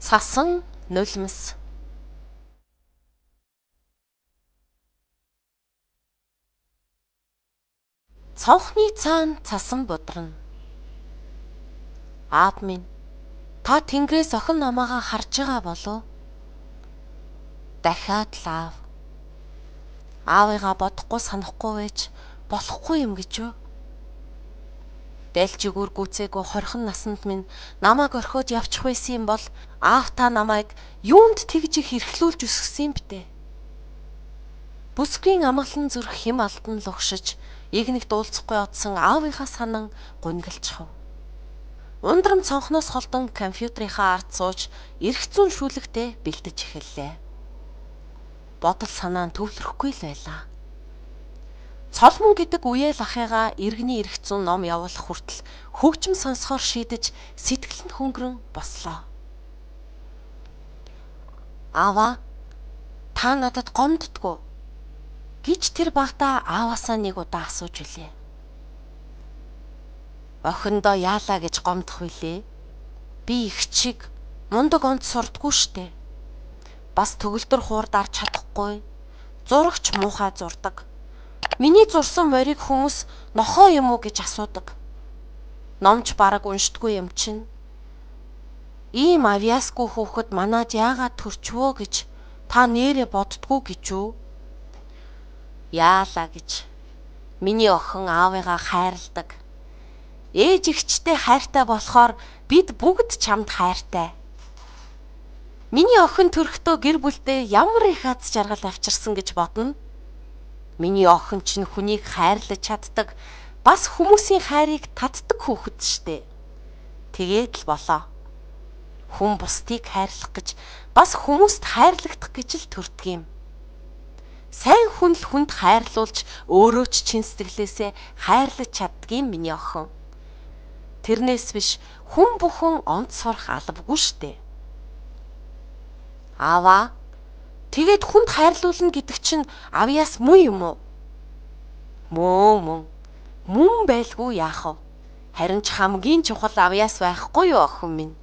Цасан нулимс. Цонхны цаана цасан бударна. Аав минь, та тэнгэрээс охин намаагаа харж байгаа болов? Дахиад л аав. Аавыгаа бодохгүй санахгүй байж болохгүй юм гэж юу? Дэлжигүүр гүцээгүй 20 наснд минь намайг орхиод явчих байсан юм бол аав та намайг юунд тэгж их эрхлүүлж өсгсөн юм бтэ? Бүсгүйн амгалан зүрх хэм алдан лугшиж, игнэгт уулзахгүй одсон аавынхаа санан гунигалчихав. Ундрам цонхноос холдон компьютерийнхаа ард сууж эрх зүйн шүлэгтээ бэлдэж эхэллээ. Бодол санаа нь төвлөрөхгүй л байлаа. Цолмон гэдэг үеэл ахыгаа иргэний эрх зүйн ном явуулах хүртэл хөгжим сонсохоор шийдэж сэтгэл нь хөнгөрөн бослоо. Ааваа, та надад гомддгоо гэж тэр багтаа ааваасаа нэг удаа асууж билээ. Охиндоо яалаа гэж гомдох вүлээ? Би их чиг мундаг онц сурдгүй штэ. Бас төгөлдөр хуур дарж чадахгүй. Зурагч муухай зурдаг. Миний зурсан морийг хүмүүс нохоо юм уу гэж асуудаг. Номч бараг уншдаггүй юм чинь. Ийм авьяасгүй хүүхэд манад яагаад төрчвөө гэж та нээрээ боддгоо гэж үү? Яалаа гэж. Миний охин аавыгаа хайрладаг. Ээж эгчтэй хайртай болохоор бид бүгд чамд хайртай. Миний охин төрөхдөө гэр бүлдээ ямар их аз жаргал авчирсан гэж бодно. Миний охин чинь хүнийг хайрлаж чаддаг, бас хүмүүсийн хайрыг татдаг хүүхэд штэ. Тэгээд л болоо. Хүн бусдыг хайрлах гэж, бас хүмүүст хайрлагдах гэж л төрдөг юм. Сайн хүн л хүнд хайрлуулж, өөрөө ч чин сэтгэлээсээ хайрлаж чаддаг юм миний охин. Тэрнээс биш хүн бүхэн онц сурах албагүй штэ. Ааваа, тэгээд хүнд хайрлуулна гэдэг чинь авьяас муу юм уу? Мөө мөн. Мөн байлгүй яах вэ? Харин ч хамгийн чухал авьяас байхгүй юу охин минь?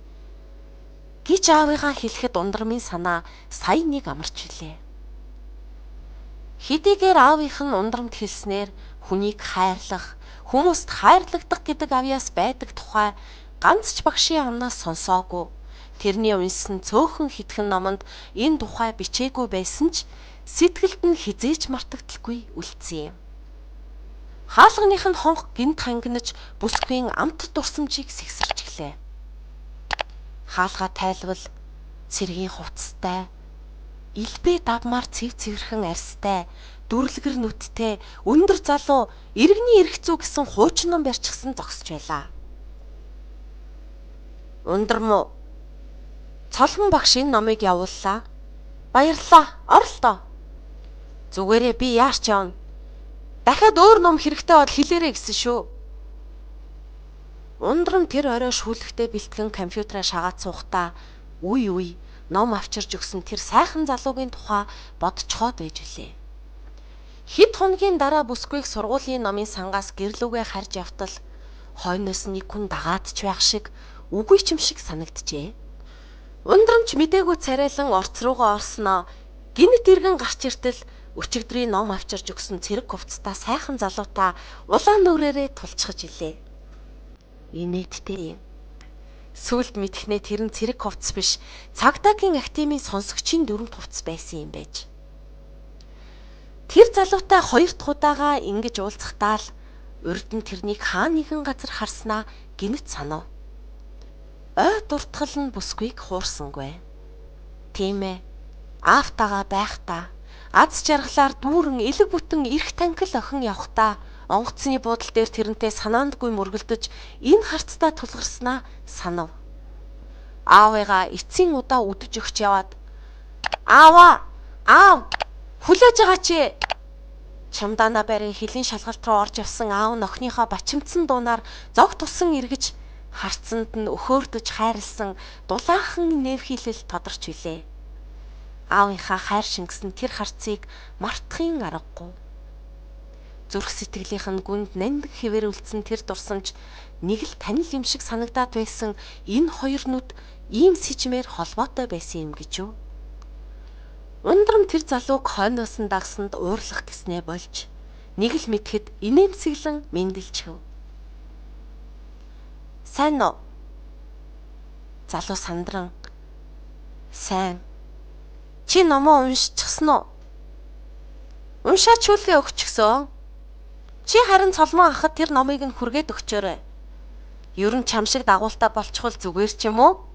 Гэж аавыгаа хэлэхэд ундрмын санаа сая нэг амарч билээ. Хэдийгээр аавынх нь ундрамд хэлснээр хүнийг хайрлах, хүмүүст хайрлагдах гэдэг авьяас байдаг тухай ганц ч багшийн амнаас сонсоогүй. Тэрний уншсан цөөхөн хитгэн номонд энэ тухай бичээгүй байсан ч сэтгэлд нь хизээч мартагдaltaгүй үлдсэн юм. Хаалганых нь хонх гинт хангинаж бүсгүйн амт дурсамжийг сэгсэрч гэлээ. Хаалга тайлвал цэргийн хувцастай, элбэ давмаар цэв цэвэрхэн арьстай, дүрлгэр нүдтэй, өндөр залуу, иргэний эрх зүй гэсэн хуучин ном барьчихсан зогсож байлаа. Ундрам уу? Цолмон багш энэ номыг явууллаа. Баярлалаа. Оролтоо. Зүгээрээ би яарч явна. Дахиад өөр ном хэрэгтэй бол хэлээрэй гэсэн шүү. Ундрам тэр орой шүүлэхдээ бэлтгэн компьютераа шагаад суухдаа үе үе ном авчирж өгсөн тэр сайхан залуугийн тухай бодцоход байж билээ. Хэд хоногийн дараа бүсгүйг сургуулийн номын сангаас гэрлүүгээ харж явтал хойноос нэг хүн дагаад ч байх шиг үгүй ч юм шиг санагджээ. Ундрамч мдээгүй царайлан орц руугаа орсноо гинэт иргэн гарч иртэл өчигдрийн ном авчирж өгсөн цэрэг хувцастай сайхан залуутай улаан нүрээрээ тулчхаж илээ. Инээдтэй юм. Сүүлд мэдхнээ тэр нь цэрэг хувцас биш, цагдаагийн академийн сонсогчийн дөрөвт хувцас байсан юм байж. Тэр залуутай хоёр дахь удаага ингэж уулзахдаа л урд нь тэрнийг хаа нэгэн газар харснаа гинэт санав. Ой дуртгал нь бүсгүйг хуурсангүй. Тийм ээ. Аавтайгаа байхдаа аз жаргалаар дүүрэн элэг бүтэн эрх танхил охин явхдаа онгоцны буудал дээр тэрнтэй санаандгүй мөргөлдөж энэ харцтай тулгарснаа санав. Аавыгаа эцсийн удаа үдэж өгч яваад "Ааваа, аав, хүлээж байгаа чи!" Чамдаана барин хөлийн шалгалт руу орж явсан аав нь охиныхоо бачимдсан дуунаар зог тусан эргэж харцанд нь өхөөрдөж хайрлсан дулаахан нэвхийлэл тодорч билээ. Аавынхаа хайр шингэсэн тэр харцыг мартахын аргагүй. Зүрх сэтгэлийнх нь гүнд нандин хэвээр үлдсэн тэр дурсамж нэг л танил юм шиг санагдаад байсан энэ хоёр нүд ийм сэжмээр холбоотой байсан юм гэж юу? Ундрам тэр залууг хойноос нь дагсанд уурлах гэснээ болж нэг л мэдэхэд инээмсэглэн мэндэлчихэв. Сайн уу? Залуу сандран. Сайн. Чи номоо уншчихсан уу? Уншаач хүлгээ өгчихсөн. Чи харин Цолмон ахад тэр номыг нь хүргээд өгчөөрэй. Ер нь чам шиг дагуултай болчихвол зүгээр ч юм уу?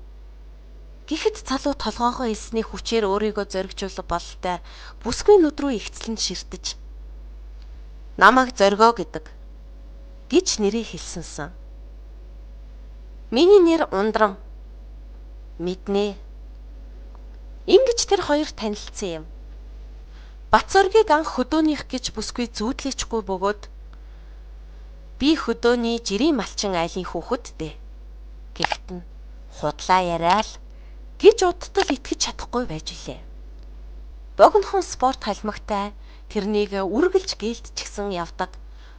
Гэхэд залуу толгойгоо элсний хүчээр өөрийгөө зоригжуулах бололтой бүсгүй нүд рүү ихцлэн ширтэж намайг зоригоо гэдэг гэж нэрийг хэлсэнсэн. Миний нэр Ундрам. Мэднэ. Ингэж тэр хоёр танилцсан юм. Батзоргийг анх хөдөөнийх гэж бүсгүй зүүдлээчгүй бөгөөд би хөдөөний жирийн малчин айлын хүүхэд дээ. Гэхт нь худлаа яриа л гэж удтал итгэж чадахгүй байж билээ. Богинохон спорт халимагтай тэрнийг үргэлж гэлдчихсэн явдаг.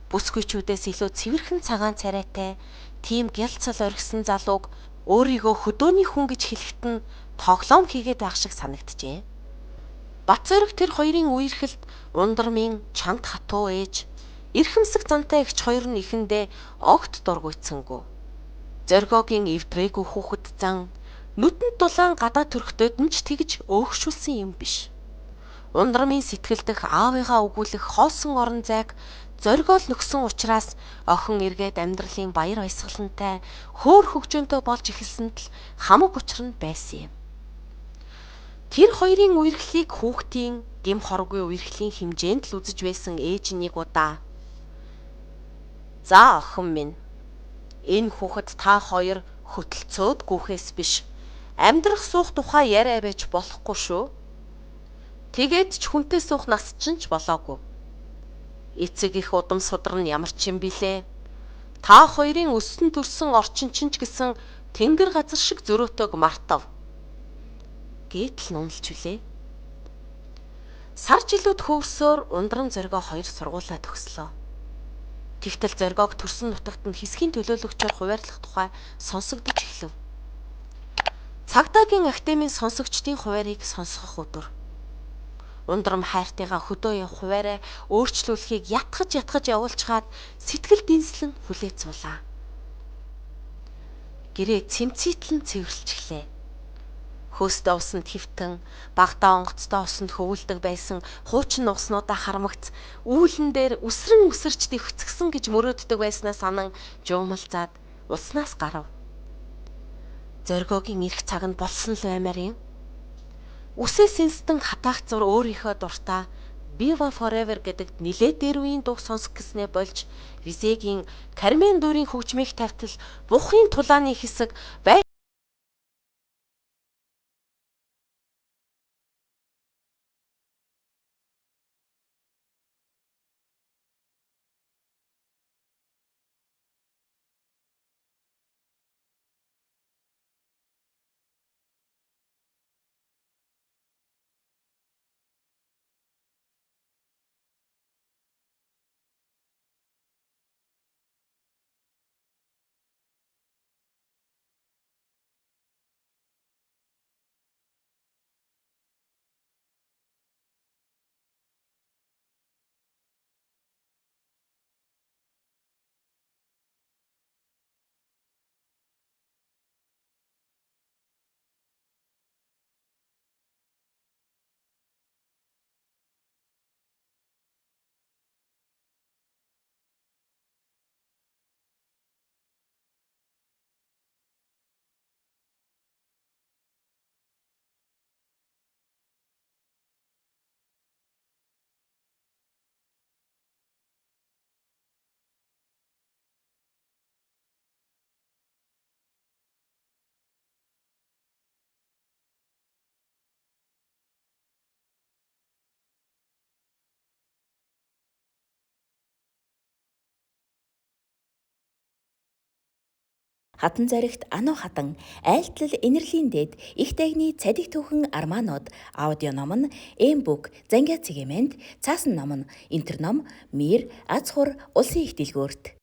Бүсгүйчүүдээс илүү цэвэрхэн цагаан царайтай тийм гялцал орхисон залууг өөрийгөө хөдөөний хүн гэж хэлэхэд нь тоглоом хийгээд байх шиг санагджээ. Батзориг тэр хоёрын үерхэлд Ундрмын чанд хатуу ээж, эрхэмсэг зантай эгч хоёр нь эхэндээ огт дургуйцсангүй. Зоригоогийн эвдрээгүй хүүхэд зан нүдэнд дулаан гадаа төрхтөөд нь ч тэгж өөгшүүлсэн юм биш. Ундрамын сэтгэл дэх аавыгаа өгүүлэх хоосон орон зайг зоригоол нөхсөн учраас охин эргээд амьдралын баяр баясгалантай хөөр хөгжөөнтэй болж эхэлсэнд л хамаг учир нь байсан юм. Тэр хоёрын үерхлийг хүүхдийн гэм хоргүй үерхлийн хэмжээнд л үзэж байсан ээж нэг удаа "За охин минь, энэ хүүхэд та хоёр хөтөлцөөд гүхээс биш амьдрах суух тухай яриа байж болохгүй шүү. Тэгээд ч хүнтэй суух нас чинь ч болоогүй. Эцэг их удам судар нь ямар ч юм билээ. Та хоёрын өссөн төрсөн орчин чинь ч гэсэн тэнгэр газар шиг зөрөөтэйг мартав" гэтэл нуналж хүлээ. Сар жилүүд хөөрсөөр Ундрам Зоригоо хоёр сургуулаа төгслөө. Тэгтэл Зоригоог төрсөн нутагт нь хэсгийн төлөөлөгчөөр хуваарлах тухай сонсогдож эхлэв. Цагдаагийн академийн сонсогчдын хуваарийг сонсгох өдөр. Ундрам хайртайгаа хөдөө явах хуваараа өөрчлүүлэхийг ятгаж ятгаж явуулчхаад сэтгэл дэнслэн хүлээж суулаа. Гэрээ цэмцийтлэн цэвэрлчихлээ. Хөөстөө усанд хэвтэн, багадаа онгоцтой усанд хөвүүлдэг байсан хуучин нугснуудаа харамгц үүлэн дээр үсрэн үсэрч дэвхцгсэн гэж мөрөөддөг байснаа санан жуумалзаад уснаас гарав. Зоригоогийн ирэх цаг нь болсон л баймаар юм. Үсээ сэнстэн хатаах зур өөрийнхөө дуртай Viva Forever гэдэг нилээд дээр үеийн дууг сонсох гэснээ болж Визегийн Кармен дүрийн хөгжмийг тавтал Бухын тулааны хэсэг Хатан зоригт Ануу хатан, айлтлал Энэрлийн дээд, их дайгны цадиг түүхэн Армаанууд, аудио ном нь Эмбүк, Зангиа цэгийн цаасан ном нь Интерном, Мир, Аз хур, Улсын их дэлгүүрт.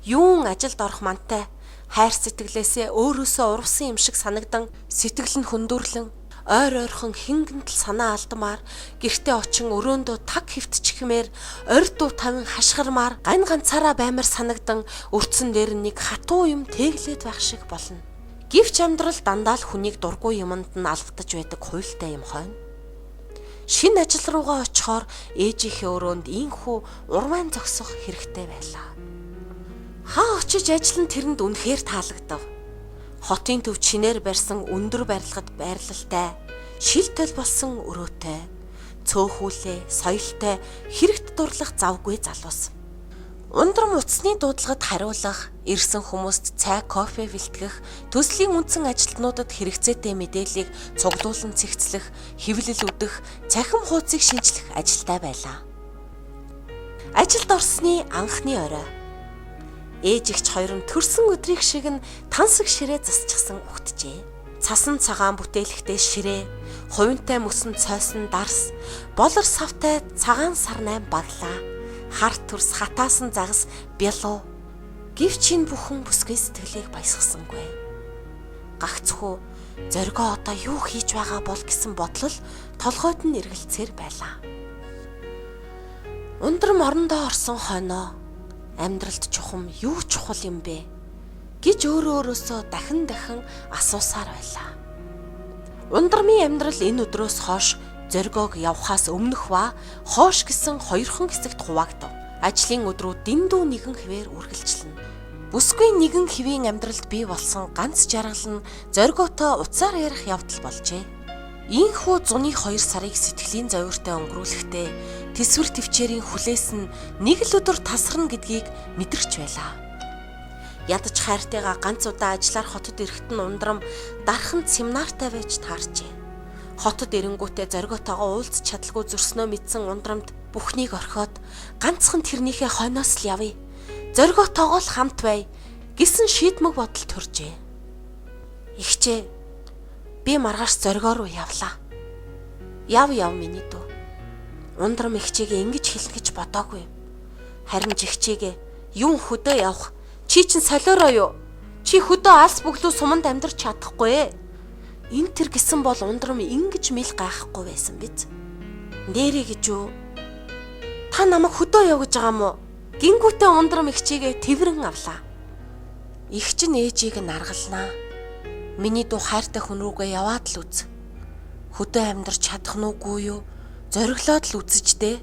Юун ажилд орох мантай хайр сэтгэлээсээ өөрөөсөө урвсан юм шиг санагдан сэтгэл нь хөндөрлөн ойр ойрхон хингэнтэл санаа алдмаар гэртээ очин өрөөндөө таг хөвтчихмээр орь дуу тавин хашгирмаар гань ганцаараа баймар санагдан өрцөн дээр нэг хатуу юм тэглээд байх шиг болно. Гэвч амьдрал дандаа л хүнийг дургүй юмд нь алгадаж байдаг хуйлтай юм хойно. Шинэ ажил руугаа очихоор ээжийнхээ өрөөнд ийхүү урван зогсох хэрэгтэй байлаа. Хаа очиж ажил нь тэрэнд үнэхээр таалагдав. Хотын төв чинээр барьсан өндөр барилгад байрлалтай, шил төл болсон өрөөтэй, цөөхүүлээ, соёлтой, хэрэгт дурлах завгүй залуус. Ундрам утасны дуудлагад хариулах, ирсэн хүмүүст цай, кофе бэлтгэх, төслийн үндсэн ажилтнуудад хэрэгцээтэй мэдээллийг цуглуулан цэгцлэх, хэвлэл үдэх, цахим хуудсыг шинчлэх ажилтай байлаа. Ажилд орсны анхны орой. Ээж эгч хоёр нь төрсөн өдрийг шиг нь тансаг ширээ засчихсан угтжээ. Цасан цагаан бүтээлэгтэй ширээ, хувинтай мөсөн цойсон дарс, болор савтай цагаан сарнай баглаа. Хар төрс хатаасан загас бялуу. Гэвч энэ бүхэн бүсгүй сэтгэлийг баясгасангүй. Гагцхүү зоригоо одоо юу хийж байгаа бол гэсэн бодлол толгойд нь эргэлцээр байлаа. Ундрам орондоо орсон хойноо амьдралд чухам юу чухал юм бэ гэж өөрөө өөрөөсөө дахин дахин асуусаар байлаа. Ундрамын амьдрал энэ өдрөөс хойш зоригоог явхаас өмнөх ба хойш гэсэн хоёрхан хэсэгт хуваагдав. Ажлын өдрүүд дэндүү нэгэн хэвээр үргэлжлэнэ. Бүсгүй нэгэн хэвийн амьдралд бий болсон ганц жаргал нь зоригоотой утсаар ярих явдал болжээ. Ийхүү зуны 2 сарыг сэтгэлийн зовиртой өнгөрүүлэхдээ тэсвэр төвчээрийн хүлээс нь нэг л өдөр тасарна гэдгийг мэдэрч байлаа. Ядаж хайртайгаа ганц удаа ажиллаар хотод ирэхэд нь ундрам дархан семинартай байж таарчээ. Хотод ирэнгүүтээ зоригоотойгоо уулзч чадалгүй зөрснөө мэдсэн ундрамд бүхнийг орхиод ганцхан тэрнийхээ хойноос л явъя. Зоригоотойгоо л хамт бай гэсэн шийдмэг бодол төржээ. Игчээ би маргааш зоригоо руу явлаа. Яв яв миний дүү. Ундрам эгчээгээ ингэж хэлнэ гэж бодоогүй юм. Харин жигчээгээ юун хөдөө явах? Чи чинь солиороо юу? Чи хөдөө алс бүглүү суманд амьдрч чадахгүй. Энэ тэр гэсэн бол ундрам ингэж мэл гайхахгүй байсан биз? Нэрээ гэж юу? Та намайг хөдөө яв гэж байгаа юм уу? Гингүүтээ ундрам эгчээгээ тэврэн авлаа. Эгч нь ээжийг нь аргалнаа. Миний дүү хайртай хүн рүүгээ яваад л үз. Хөдөө амьдрч чадах нь үгүй юу? Зориглоод л үзэж дээ.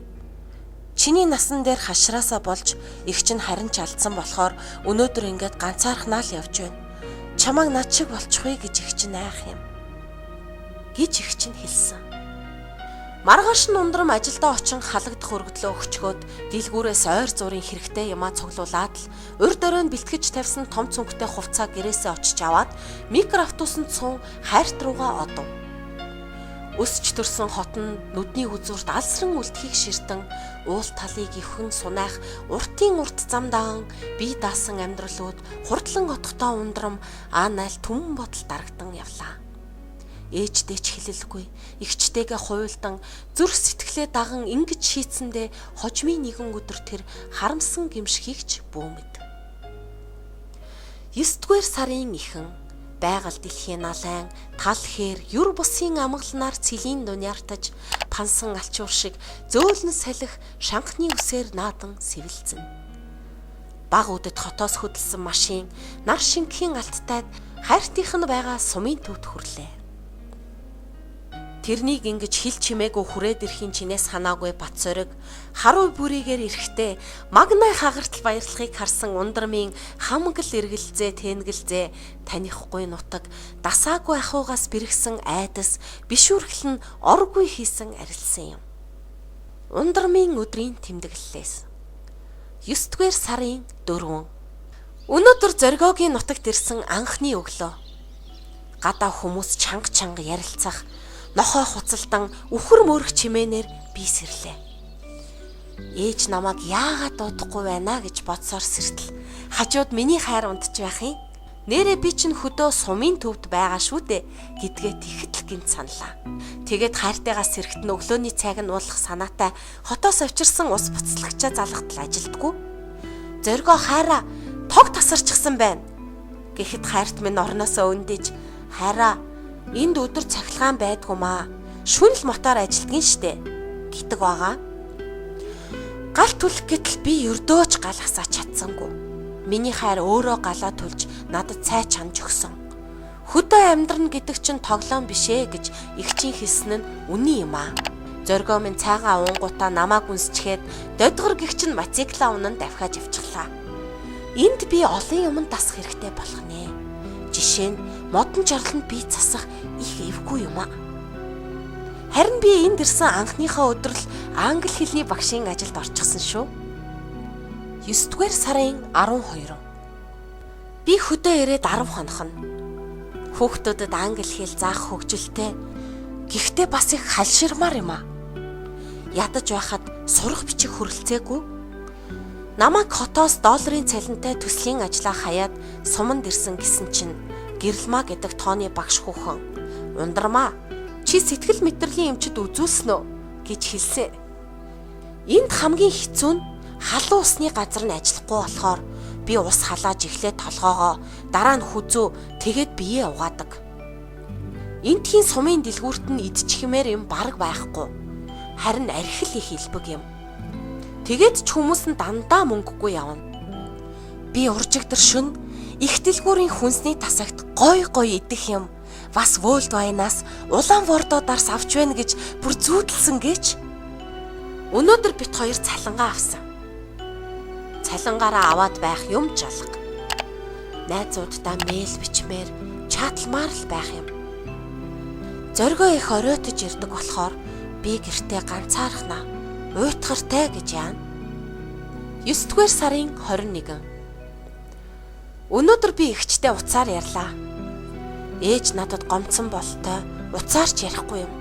Чиний насан дээр хашраасаа болж эгч нь харин ч алдсан болохоор өнөөдөр ингээд ганцаархнаа л явж байна. Чамайг над шиг болчихъя гэж эгч нь айх юм гэж эгч нь хэлсэн. Маргааш нь ундрам ажилдаа очин халагдах өргөдлөө өгчгөөд дэлгүүрээс ойр зургийн хэрэгтэй юмаа цуглуулад л урд оройн бэлтгэж тавьсан том цүнхтэй хувцаа гэрээсээ очиж аваад микроавтобусанд суун хайрт руугаа одов. Өсч төрсөн хот нь нүдний үзүүрт алсран үлдэхийг ширтэн уул талыг өвхөн сунайх уртын урт зам даан бие даасан амьдралууд хурдлан отохтой ундрам аа найл түмэн бодол дарагдан явлаа. Ээждээ ч хэлэлгүй, эгчтэйгээ хуйлдан зүрх сэтгэлээ даган ингэж шийдсэндээ хожмын нэгэн өдөр тэр харамсан гимшихийг ч бүүмэд. 9-р сарын ихэн байгаль дэлхийн налайн тал хээр юр бусын амгалнаар цэлийн дуниартаж пансан алчуур шиг зөөлөн салхи шанхны үсээр наадан сэвэлзэн. Баг үдэд хотоос хөдөлсөн машин нар шингэхийн алттайд хайртынх нь байгаа сумын төвд хүрлээ. Тэрнийг ингэж хил чимээгүй хүрээд ирэхийн чинээс санаагүй бат сориг харуу бүрийгээр эрэхтэй магнай хагартал баярлахыг харсан ундрамын хамаг л эргэлзээ тэнгэлзээ танихгүй нутаг дасаагүй ахуйгаас бэрхсэн айдас бишүүрхэл нь оргүй хийсэн арилсан юм. Ундрамын өдрийн тэмдэглэлээс 9-р сарын 4. Өнөөдөр зоригоогийн нутагт ирсэн анхны өглөө. Гадаа хүмүүс чанга чанга ярилцах нохой хуцалдан үхэр мөрөх чимээнээр би сэрлээ. Ээж намайг яагаад дуудахгүй байна гэж бодсоор сэртэл хажууд миний хайр унтж байх юм. Нэрээ би чинь хөдөө сумын төвд байгаа шүү дээ гэдгээ тэгэхэд л гинт саналаа. Тэгээд хайртайгаа сэрэхт нь өглөөний цайг нь уулах санаатай хотоос авчирсан ус буцлагчаа залгатал ажилдгүй. Зоригоо хайраа Тог тасарчихсан байна. Гэхэд хайрт минь орноосоо өндөж "Хайраа, энд өдөр цахилгаан байдгүй маа. Шүн л мотоор ажилдгийн штэ" гэдэг байгаа. Гал түлх гэтэл би ердөөч гал асаач чадсангүй. Миний хайр өөрөө галаа түлж надад цай чанж өгсөн. Хөдөө амьдрна гэдэг чинь тоглоом биш ээ гэж эгчийн хэлсэн нь үнэн юм аа. Зоргоо минь цайгаа уунгуудаа намааг үнсчихэд додгор гэгч нь мотоцикла унан давхиаж авчихлаа. Энд би олон юмд дасах хэрэгтэй болох нэ. Жишээ нь модон чарланд би засах их эвгүй юм аа. Харин би энд ирсэн анхныхаа өдөр л англи хэлний багшийн ажилд орчихсон шүү. 9-р сарын 12. Би хөдөө ирээд 10 хонох нь. Хүүхдүүдэд англи хэл заах хөгжилтэй. Гэхдээ бас их халширмаар юм аа. Ядаж байхад сурах бичих хүрэлцээгүй. Намайг хотоос долларын цалинтай төслийн ажлаа хаяад суманд ирсэн гэсэн чинь гэрэлмаа гэдэг тооны багш хүүхэн "Ундрмаа, чи сэтгэл мэдрэлийн эмчид үзүүлсэн үү?" гэж хэлсэн. Энд хамгийн хэцүү нь халуун усны газар нь ажиллахгүй болохоор би ус халааж эхлээд толгоогоо, дараа нь хүзүү, тэгээд биеэ угаадаг. Эндхийн сумын дэлгүүрт нь идчихмээр юм бараг байхгүй. Харин архи л их элбэг юм. Тэгээд ч хүмүүс нь дандаа мөнгөгүй явна. Би уржигдар шөнө их дэлгүүрийн хүнсний тасагт гой гой идэх юм бас World Wine-аас улаан бордо дарс авч байна гэж бүр зүүдэлсэн гэж. Өнөөдөр бит хоёр цалингаа авсан. Цалингаараа аваад байх юм ч алга. Найзууддаа мэйл бичмээр, чатламаар л байх юм. Зоргоо их оройтож ирдэг болохоор би гэртээ ганцаархнаа. Уйтгартай гэж яана. 9-р сарын 21. Өнөөдөр би эгчтэй утсаар ярьлаа. Ээж надад гомдсон болтой утсаар ч ярихгүй юм.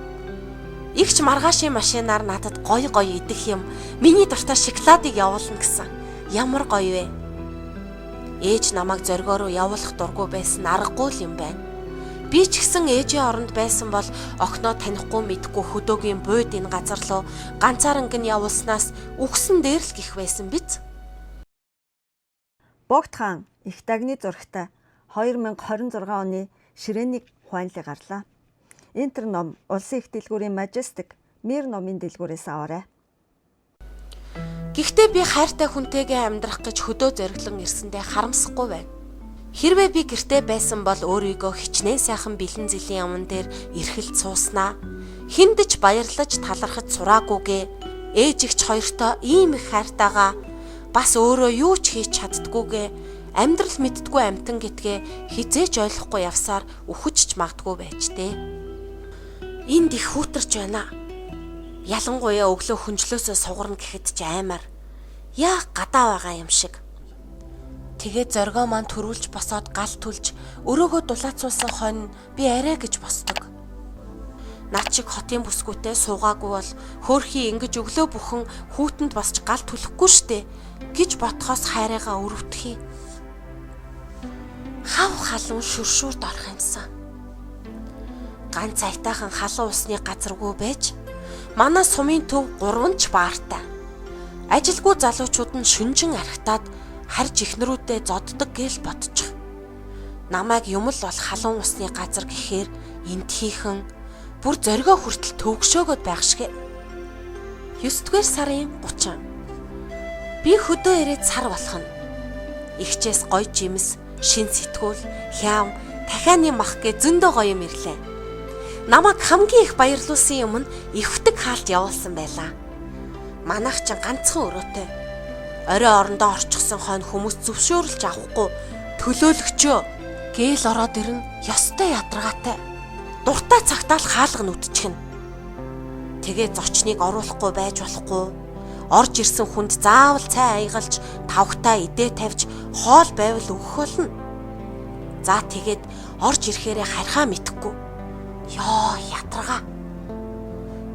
Эгч маргаашийн машинаар надад гоё гоё идэх юм, миний дуртай шоколадыг явуулна гэсэн. Ямар гоё вэ? Ээж намайг зоргоо руу явуулах дургүй байсан аргагүй л юм байна. Би ч гэсэн ээжийн оронд байсан бол охиноо танихгүй мэдхгүй хөдөөгийн бууд энэ газар руу ганцааран гэн явуулснаас үхсэн дээр л гих байсан биз? Богд хаан их дагны зурагтай 2026 оны ширээний хуанли гарлаа. Интер ном улсын их дэлгүүрийн Majestic Мир номын дэлгүүрээс аваарай. Гэхдээ би хайртай хүнтэйгээ амьдрах гэж хөдөө зориглон ирсэндээ харамсахгүй байна. Хэрвээ би гэртээ байсан бол өөрийгөө хичнээн сайхан бэлэн зэлийн юмн дээр эрхэлж сууснаа. Хүнд ч баярлаж талархаж сураагүйгээ ээж эгч хоёртоо ийм их хайртайгаа бас өөрөө юу ч хийж чаддгүйгээ амьдрал мэддэггүй амьтан гэдгээ хэзээ ч ойлгохгүй явсаар үхэж ч магадгүй байж тээ. Энд их хүүтэрч байна. Ялангуяа өглөө хөнжлөөсөө сугарна гэхэд ч аймаар. Яг гадаа байгаа юм шиг. Тэгээд зоргоо маань төрүүлж босоод гал түлж өрөөгөө дулаацуулсан хойно би арай гэж босдог. Над шиг хотын бүсгүйтэй суугаагүй бол хөөхий ингэж өглөө бүхэн хүүтэнд босч гал түлхэхгүй штэ гэж ботхоос хайрыгаа өрөвдөх юм. Хав халуун шүршүүрт орох юмсан. Ганц аятайхан халуун усны газаргүй байж манай сумын төв 3 ч баартай. Ажилгүй залуучууд нь шүнжин архитаад харж эхнэрүүдээ зоддог гээл бодчих. Намайг юм л бол халуун усны газар гэхээр эндхийнхэн бүр зоригоо хүртэл төвгшөөгөөд байх шиг. 9-р сарын 30. Би хөдөө ирээд сар болох нь. Игчээс гой жимс, шин сэтгүүл, хяам, дахианы мах гэ зөндөө гоё юм ирлээ. Намайг хамгийн их баярлуулсан юм нь эвхтэг хаалт явуулсан байлаа. Манайх ч ганцхан өрөөтэй. Орой орондоо орчихсон хойно хүмүүс зөвшөөрлж авахгүй төлөөлөгчөө гээл ороод ирнэ ёстой ядаргаатай. Дуртай цагтаа л хаалга нүдчихнэ. Тэгээ зочныг оруулахгүй байж болохгүй. Орж ирсэн хүнд заавал цай аягалж, тавхтаа идээ тавьж, хоол байвал өгөх болно. За тэгээд орж ирэхээрээ харьхаа мэдэхгүй. Ёо, ядаргаа.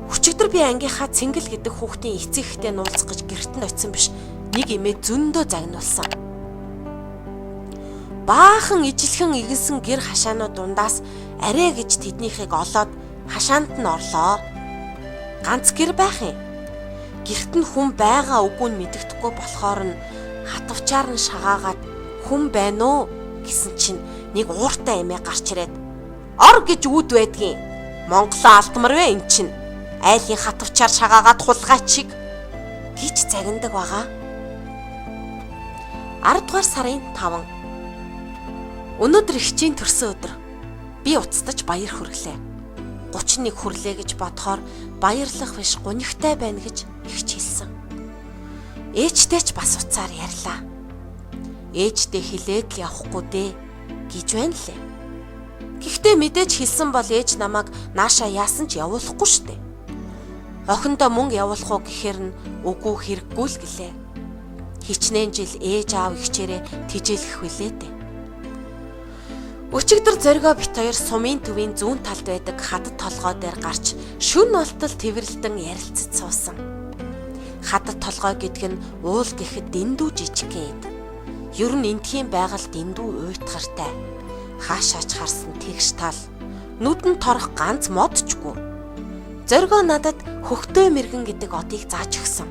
Өчигдөр би ангийнхаа Цэнгэл гэдэг хүүхдийн эцэг эхтэй нуулцах гэж гэрт нь очисон биш. Нэг эмээ зөндөө загнуулсан. Баахан ижилхэн игэнсэн гэр хашаанууд дундаас арай гэж тэднийхийг олоод хашаанд нь орлоо. Ганц гэр байх юм. Гэрт нь хүн байгаа үгүй нь мэдэгдэхгүй болохоор нь хатавчаар нь шагаагаад Хүн байна уу гэсэн чинь нэг ууртай эмээ гарч ирээд ор гэж үүд байдгийн. Монголоо алдмар вэ эн чинь. Айлын хатвчаар шагаагаад хулгайч шиг гэж загнадаг байгаа. 10 дугаар сарын 5. Өнөөдөр эгчийн төрсөн өдөр. Би уцтаж баяр хүргэлээ. 31 хүрлээ гэж бодохоор баярлах биш гунигтай байна гэж эгч хэлсэн. Ээжтэй ч бас уцаар ярьлаа. Ээжтэй хэлээд л явахгүй дээ гэж байна лээ. Гэхдээ мэдээж хэлсэн бол ээж намайг нааша яасан ч явуулахгүй штэ. Охиндоо мөнгө явуулах уу гэхээр нь үгүй хэрэггүй л гэлээ. Хичнээн жил ээж аав эгчээрээ тэжээлэх хүлээ дээ. Өчигдөр зоригоо бит хоёр сумын төвийн зүүн талд байдаг хадад толгой дээр гарч шүн болтол тэврэлдэн ярилцаж суусан. Хадад толгой гэдэг нь уул гэхэд дэндүү жижигхэн эд. Ер нь эндхийн байгаль дэндүү уйтгартай. Хаашаач харсан тэгш тал, нүдэнд торох ганц модчгүй. Зоригоо надад хөхтөө мэргэн гэдэг одыг зааж өгсөн.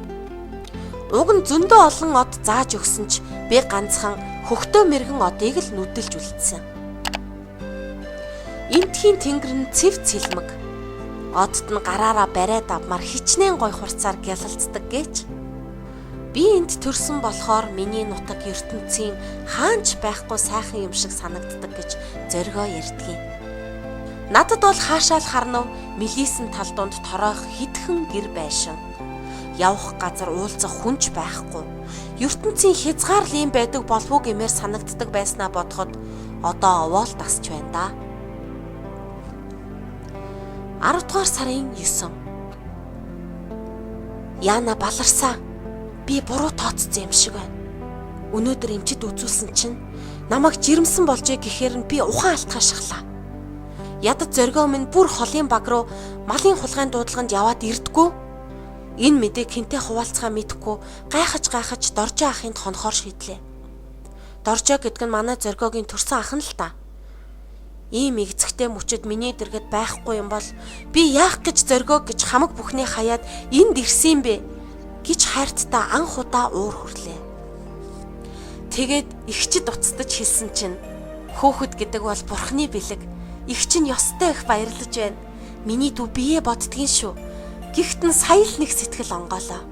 Уг нь зөндөө олон од зааж өгсөн ч би ганцхан хөхтөө мэргэн одыг л нүдэлж үлдсэн. Эндхийн тэнгэр нь цэв цэлмэг. Одод нь гараараа бариад авмаар хичнээн гой хурцаар гялалцдаг гэж. Би энд төрсөн болохоор миний нутаг ертөнцийн хаанч байхгүй сайхан юм шиг санагддаг гэж зоригоо ярьдгийн. Надад бол хаашаа л харнав мэлийсэн тал дунд торойх хитгэн гэр байшин. Явах газар уулзах хүн ч байхгүй. Ертөнцийн хязгаар л юм байдаг болов уу гэмээр санагддаг байснаа бодоход одоо овоол дасч байна да. 10 дугаар сарын 9. Яна баларсан. Би буруу тооцсон юм шиг байна. Өнөөдөр эмчид үзүүлсэн чинь намайг жирэмсэн болжээ гэхээр нь би ухаан алтгаа шахлаа. Ядад зоригоо минь бүр холын баг руу малын хулгайн дуудлаганд яваад ирдгүү. Энэ мэдээг хинтээ хуваалцахаа мэдэхгүй гайхаж гайхаж Доржоо ахын хонхоор шийдлээ. Доржоо гэдэг нь манай зоригоогийн төрсөн ах нь л та. Ийм эгзэгтэй мөчөд миний дэргэд байхгүй юм бол би яах гэж зоригоо гэж хамаг бүхний хаяад энд ирсэн юм бэ гэж хайрттай анх удаа уур хүрлээ. Тэгээд эгчид уцтаж хэлсэн чинь хөөхөд гэдэг бол бурхны бэлэг. Эгч нь ёстой их баярлаж байна. Миний дүү бие боддгийн шүү. Гэхдээ нь сая л нэг сэтгэл онгоолоо.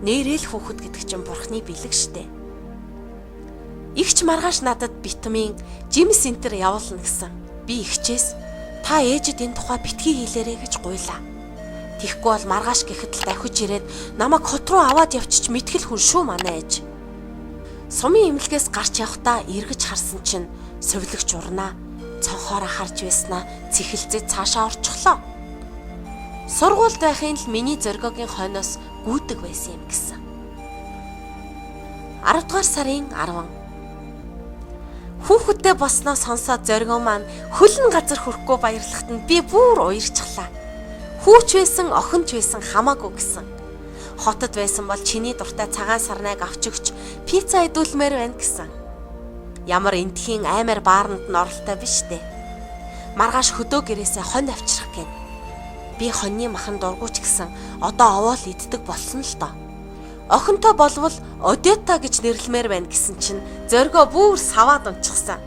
Нэрэл хөөхөд гэдэг чинь бурхны бэлэг штэ. Игч маргааш надад витамин, жимс энтер явуулна гэсэн. Би игчээс та ээжэд энэ тухай битгий хэлээрэй гэж гуйлаа. Тэгэхгүй бол маргааш гэхэд л давхиж ирээд намайг хот руу аваад явчих мэтгэл хүн шүү манай ээж. Сумын эмнэлгээс гарч явхдаа эргэж харсан чинь сувилагч урнаа цонхоороо харж байснаа цэхэлзээ цаашаа орчихлоо. Сургуульд байхын л миний зоригоогийн хойноос гүйдэг байсан юм гэсэн. 10 дугаар сарын 10. Хүүхэдтэй босноо сонсоод зоригоо маань хөлн газар хүрэхгүй баярлахад нь би бүр уярчглаа. Хүүч байсан, охин ч байсан хамаагүй гэсэн. Хотод байсан бол чиний дуртай цагаан сарнайг авч өгч пицца идүүлмээр байна гэсэн. Ямар эндхийн аймаар бааранд нь оролтой биш дээ. Маргааш хөдөө гэрээсээ хонь авчрах гин. Би хоньны махан дургуйч гэсэн одоо овоол иддэг болсон л доо. Охинтой болвол Одета гэж нэрлэмээр байна гэсэн чинь зоригоо бүр саваад унчихсан.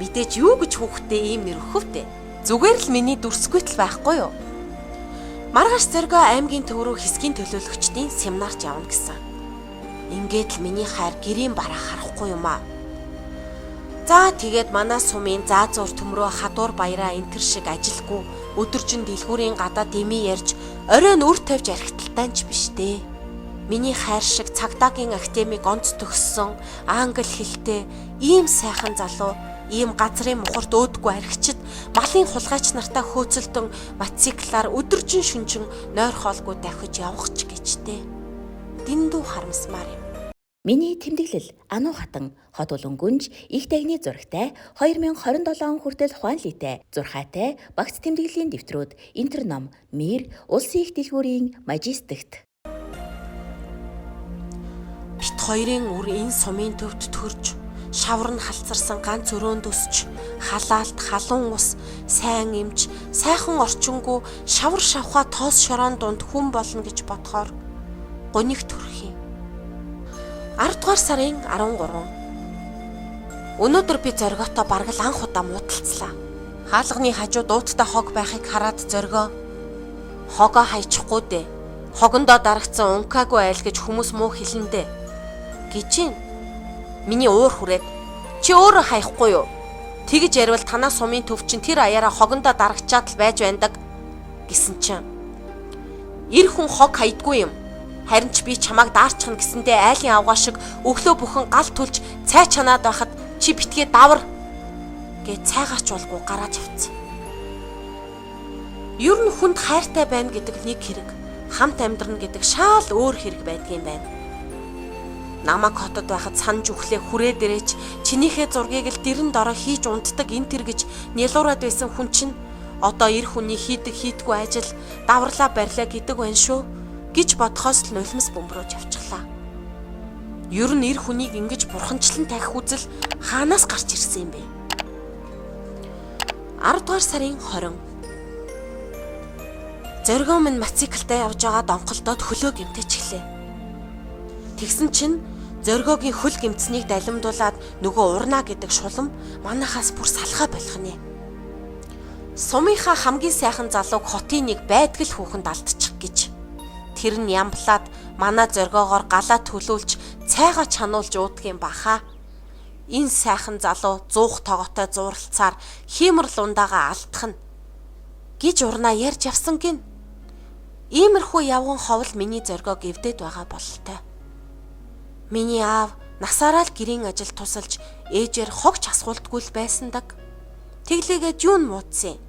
Мэдээж юу гэж хүүхдээ ийм нэр өгөх вэ? Зүгээр л миний дүрсгүйтэл байхгүй юу? Маргааш зоригоо аймгийн төв рүү хэсгийн төлөөлөгчдийн семинарт явна гэсэн. Ингээд л миний хайр гэрийн бараа харахгүй юм аа. За тэгээд манай сумын заа зуур төмрөө хадуур баяраа энтер шиг ажилгүй өдөржин дэлгүүрийн гадаа дэмий ярьж оройн үр тавьж архиталтай ч биш дээ. Миний хайр шиг цагдаагийн академик онц төгссөн англи хэлтэй ийм сайхан залуу ийм газрын мухарт өөдгүй архичид малын хулгайч нартай хөөцөлдөн мотоциклаар өдөржин шүнжин нойр хоолгүй давхиж явах ч гэжтэй. Дэндүү харамсмаар юм. Миний тэмдэглэл Ануу хатан хот улонгүнж их дагны зурагтай 2027 он хүртэл хуанлитэй зурхаатай багц тэмдэглэлийн дэвтрүүд Интерном Мир улсын их дэлгүүрийн Мажестикт. Бит хоёрын үр энэ сумын төвд төрж шавар нь халцарсан ганц өрөөнд өсч халаалт халуун ус сайн эмч сайхан орчингүү шавар шавхаа тоос шорон дунд хүн болно гэж бодохоор гуниг төрөх юм. 10 дугаар сарын 13. Өнөөдөр би зориготой бараг л анх удаа муудалцлаа. Хаалганы хажууд ууттай хог байхыг хараад зоригоо хогоо хайчихгүй дээ. Хогондоо дарагдсан ункаагүй айл гэж хүмүүс муу хэлэндэ гэж юм. Миний уур хүрээд чи өөрөө хаяхгүй юу? Тэгж ярил танаа сумын төв чин тэр аяараа хогондоо дарагчаад л байж байдаг гэсэн чинь. Эр хүн хог хайдгүй юм. Харин ч би чамайг даарчихна гэсэндээ айлын авгаа шиг өглөө бүхэн гал түлж цай чанаад байхад чи битгий давар гэж цайгаач болгүй гараад явцсан. Ер нь хүнд хайртай байна гэдэг нэг хэрэг, хамт амьдрна гэдэг шаал өөр хэрэг байдгийн байна. Намайг хотод байхад санаж үхлээ хүрээ дээрээч чинийхээ зургийг л дэрэн дорой хийж унтдаг энэ тэр гэж нялуураад байсан хүн чинь одоо эр хүний хийдэг хийдгүй ажил даварлаа барьлаа гэдэг байна шүү гэж бодхоос л нулимс бөмбөрөөж явчихлаа. Ер нь эр хүнийг ингэж бурханчлан тавих үзэл хаанаас гарч ирсэн юм бэ? 10 дугаар сарын 20. Зоригоо минь мотоциклтай явж байгаа донхолдоод хөлөө гэмтээчихлээ. Тэгсэн чинь зоригоогийн хөл гэмтснийг далимдуулаад нөгөө урнаа гэдэг шулам манахаас бүр салхаа болох нэ. Сумынхаа хамгийн сайхан залууг хотын нэг байдгал хүүхэнд алдчих гэж. Тэр нь ямблаад манай зоригоогоор галаа төлүүлж цайгаа чануулж уудгийн баха. Энэ сайхан залуу зуух тогоотой зууралцаар хиймэр лундаага алдах нь гэж урнаа ярьж явсан гин. Иймэрхүү явган ховл миний зоригоог эвдээд байгаа бололтой. Миний аав насаараа л гэрийн ажил тусалж ээжээр хогч асгуулдгүй л байсан даг. Тэглээгээд юу н муудсан.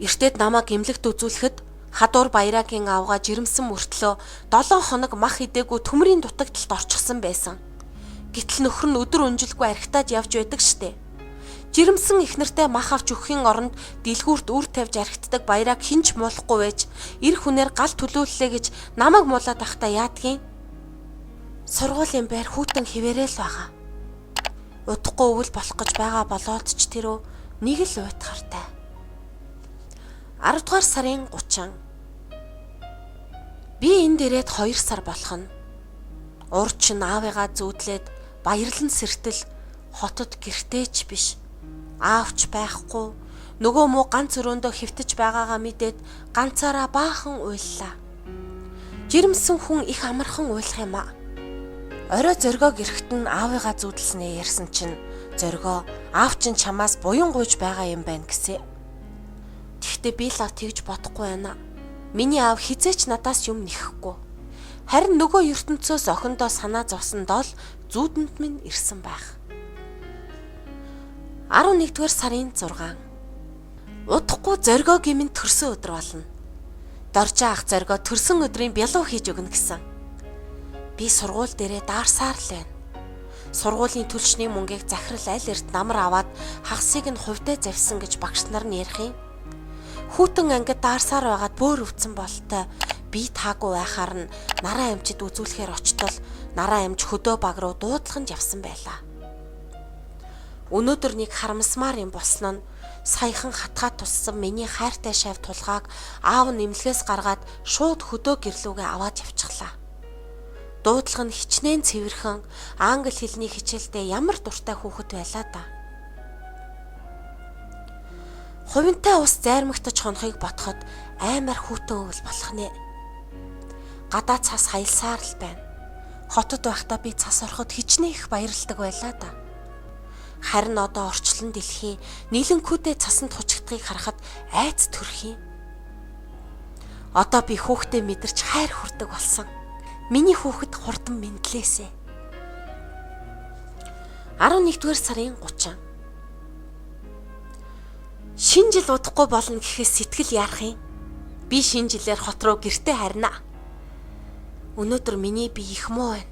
Эртээд намайг эмнэлэгт үзүүлэхэд хадуур баярагийн авгаа жирэмсэн мөртлөө 7 хоног мах идээгүй төмрийн дутагдалд орчихсон байсан. Гэтэл нөхөр нь өдөр өнжилгүй архитаад явж байдаг штэ. Жирэмсэн их нэртэй мах авч өгөхийн оронд дэлгүүрт үр тавьж архитдаг баярааг хинч муулахгүй байж эр хүнээр гал төлөөллөө гэж намайг муулаад байхдаа яадгийн. Сургуулийн байр хүүтэн хിവэрэл байгаа. Удахгүй өвөл болох гэж байгаа болоод ч тэрөө нэг л уйтгартай. 10 дугаар сарын 30. Би энд ирээд 2 сар болох нь. Ур чин аавыгаа зүүдлээд баярлан сэртэл хотод гэртээ ч биш. Аавч байхгүй. Нөгөө муу ганц өрөөндөө хэвтэж байгаагаа мэдээд ганцаараа баахан уйллаа. Жирэмсэн хүн их амархан уйлах юм аа. Орой зоригоо гэрхт нь аавыгаа зүүдэлснээ ярьсан чинь зоригоо аав чинь чамаас буян гуйж байгаа юм байна гэсэн. Тэгтээ би лав тэгж бодохгүй байна. Миний аав хизээч надаас юм нэхэхгүй. Харин нөгөө ертөнцөөс охиндоо санаа зовсон дол зүүдэнд минь ирсэн байх. 11-р сарын 6. Удахгүй зоригоо гимэн төрсөн өдөр болно. Доржоо ах зоригоо төрсөн өдрийн бялуу хийж өгнө гэсэн. Би сургууль дээрээ даарсаар л байна. Сургуулийн төлшний мөнгийг захирал аль эрт намар аваад хагасыг нь хувьдаа завьсан гэж багш нар нь ярих юм. Хүүтэн ангид даарсаар байгаад бөөр өвцөн болтой би таагүй байхаар нь нараа эмчид үзүүлэхээр очтол нараа эмч хөдөө баг руу дуудлаганд явсан байлаа. Өнөөдөр нэг харамсмаар юм болсон нь саяхан хатгаа туссан миний хайртай шав тулгааг аав нь эмнэлгээс гаргаад шууд хөдөө гэрлүүгээ аваад явчихлаа. Дуудлага нь хичнээн цэвэрхэн англи хэлний хичээлдээ ямар дуртай хүүхэд байлаа да. Хувинтай ус зайрмагтаж хонохыг бодоход аймар хүүтэн өвөл болох нэ. Гадаа цас хаялсаар л байна. Хотод байхдаа би цас ороход хичнээн их баярладаг байлаа да. Харин одоо орчлон дэлхийн нийлэнхүүдээ цасанд хучигдахыг харахад айц төрөх юм. Одоо би хүүхдээ мэдэрч хайр хүрдэг болсон. Миний хүүхэд хурдан мэндлээсэ. 11-р сарын 30. Шинэ жил удахгүй болно гэхээс сэтгэл яарах юм. Би шинэ жилээр хот руу гэртээ харина. Өнөөдөр миний бие их муу байна.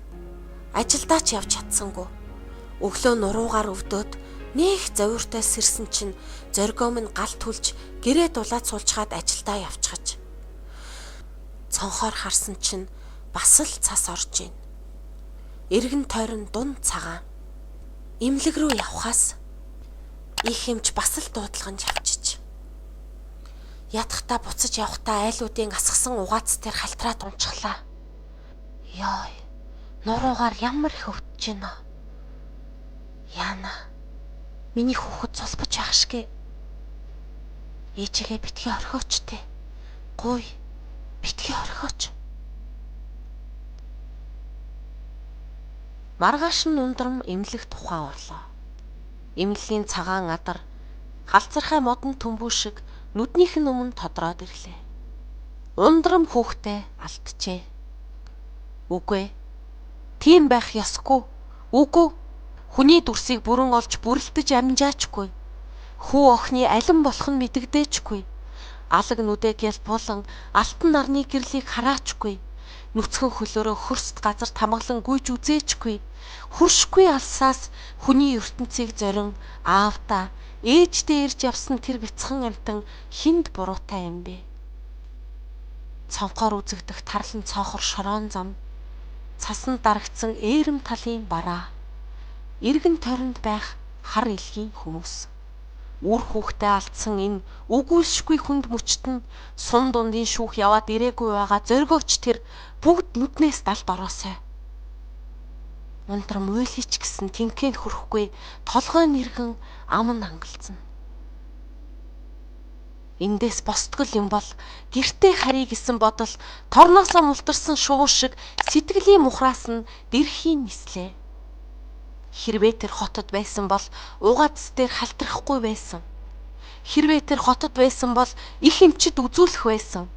Ажилдаа ч явж чадсангүй. Өглөө нуруугаар өвдөөд нэх зовиртой сэрсэн чинь зоригоо минь гал түлж гэрээ дулаад суулчхаад ажилдаа явчихаж. Цонхоор харсан чинь бас л цас орж ийн. Эргэн тойрон дун цагаан. Имлэг рүү явхаас их хэмж бас л дуудлаганд явчиж. Ятгахтаа буцаж явхдаа айлуудын асгасан угаац дээр халтраад унчихлаа. Йой, нуруугаар ямар их өвдөж байна. Яна. Миний хүүхэд зулбаж байх шигэ. Ээжигээ битгий орхиоч те. Гуй. Битгий орхиоч. Маргааш нь ундрам эмнэлэгт ухаан орлоо. Эмнэлгийн цагаан адар галзархай модон төмбөө шиг нүднийх нь өмнө тодроод ирлээ. Ундрам хүүхдээ алдчихэ. Үгүй. Тийм байх ёсгүй. Үгүй. Хүний дүрсийг бүрэн олж бүрэлдэж амжаачгүй. Хүү охины алин болох нь мэдэгдээчгүй. Алаг нүдэ гялбуулан алтан нарны гэрлийг хараачгүй. Нүцгэн хөлөөрөө хөрст газар тамгалан гүйж үзээчгүй. Хөршгүй алсаас хүний ертөнцийг зорин аавдаа ээждээ ирж явсан тэр бяцхан амьтан хүнд буруутай юм бэ? Цонхоор үзэгдэх тарлан цоохор шороон зам, цасанд дарагдсан ээрэм талын бараа, эргэн тойронд байх хар элгийн хүмүүс. Үр хүүхдээ алдсан энэ өгүүлшгүй хүнд мөчт нь сун дундын шүүх яваад ирээгүй байгаа зоригооч тэр бүгд нүднээс далд ороосой. Ундрам уйлыч гэсэн тэнхээнд хүрэхгүй толгой нэргэн ам нь хангалзна. Эндээс босдгол юм бол гэртээ харъя гэсэн бодол торноосоо мултарсан шувуу шиг сэтгэлийн мухраас нь дэрхийн нислээ. Хэрвээ тэр хотод байсан бол угаадс дээр халтрахгүй байсан. Хэрвээ тэр хотод байсан бол их эмчид үзүүлэх байсан.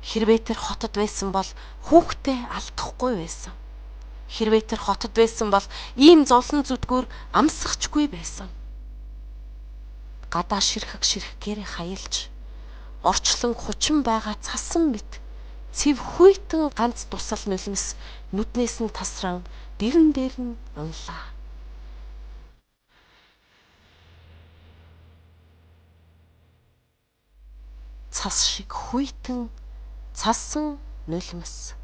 Хэрвээ тэр хотод байсан бол хүүхдээ алдахгүй байсан. Хэрвээ тэр хотод байсан бол ийм зовлон зүдгүүр амсахчгүй байсан. Гадаа ширхэг ширхгээрээ хаялж орчлон хучин байгаа цасан мэт цэв хүйтэн ганц тусал нулимс нүднээс нь тасран дэрэн дээр нь унлаа. Цас шиг хүйтэн цасан нулимс.